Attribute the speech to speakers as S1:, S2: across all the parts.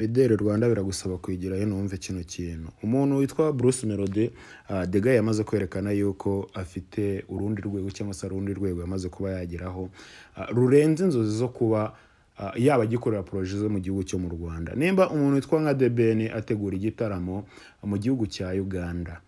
S1: Mideli Rwanda, biragusaba kwigira hino wumve kino kintu. Umuntu witwa Bruce Melody, the guy yamaze kwerekana yuko afite urundi rwego, cyangwa se urundi rwego yamaze kuba yageraho, rurenze inzozi zo kuba yaba agikorera projet zo mu gihugu cyo mu Rwanda. Nimba umuntu witwa nka The Ben ategura igitaramo mu gihugu cya Uganda,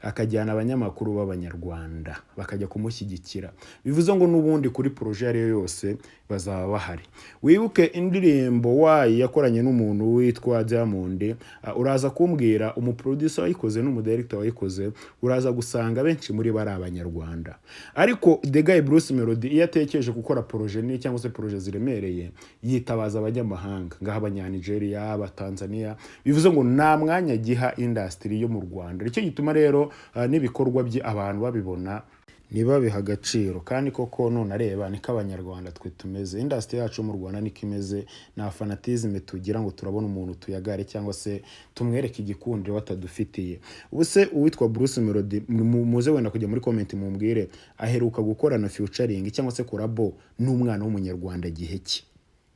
S1: akajyana abanyamakuru b'Abanyarwanda bakajya kumushyigikira, bivuze ngo n'ubundi kuri projet iyo ari yo yose bazaba bahari. Wibuke indirimbo Wayi yakoranye n'umuntu witwa Diamond, uraza kumbwira umuproducer wayikoze n'umudirector wayikoze, uraza gusanga benshi muri bo ari Abanyarwanda. Ariko the guy Bruce Melody, iyo atekereje gukora projet nini cyangwa se projet ziremereye, yitabaza abanyamahanga, ngaho Abanyanigeria, Abatanzania. Bivuze ngo nta mwanya agiha industry yo mu Rwanda. Nicyo gituma rero n'ibikorwa bye abantu babibona ntibabihe agaciro. Kandi koko nunareba niko Abanyarwanda twe tumeze, industry yacu mu Rwanda niko imeze. Nta fanatisme tugira ngo turabona umuntu tuyagare cyangwa se tumwereke igikundiro batadufitiye. Ubu se uwitwa Bruce Melody, muze wenda kujya muri comment mumbwire, aheruka gukorana featuring cyangwa se collabo n'umwana w'Umunyarwanda gihe ki?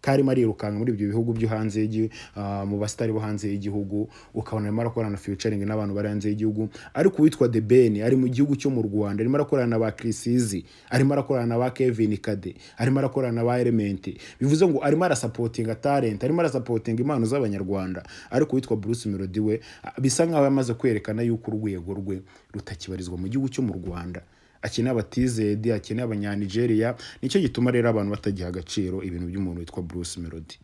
S1: Karimo arirukanka muri ibyo bihugu byo hanze mu basitari bo hanze y'igihugu, ukabona arimo arakorana featuring n'abantu bari hanze y'igihugu. Ariko uwitwa The Ben ari mu gihugu cyo mu Rwanda, arimo arakorana na ba Chriss Eazy, arimo arakorana na ba Kevin Kade, arimo arakorana na ba Element. Bivuze ngo arimo arasupportinga talent, arimo arasupportinga impano z'Abanyarwanda. Ariko uwitwa Bruce Melody we, bisa nkaho yamaze kwerekana yuko urwego rwe rutakibarizwa mu gihugu cyo mu Rwanda, akeneye abatizedi, akeneye Abanyanigeria. Nicyo gituma rero abantu batagiha agaciro ibintu by'umuntu witwa Bruce Melody.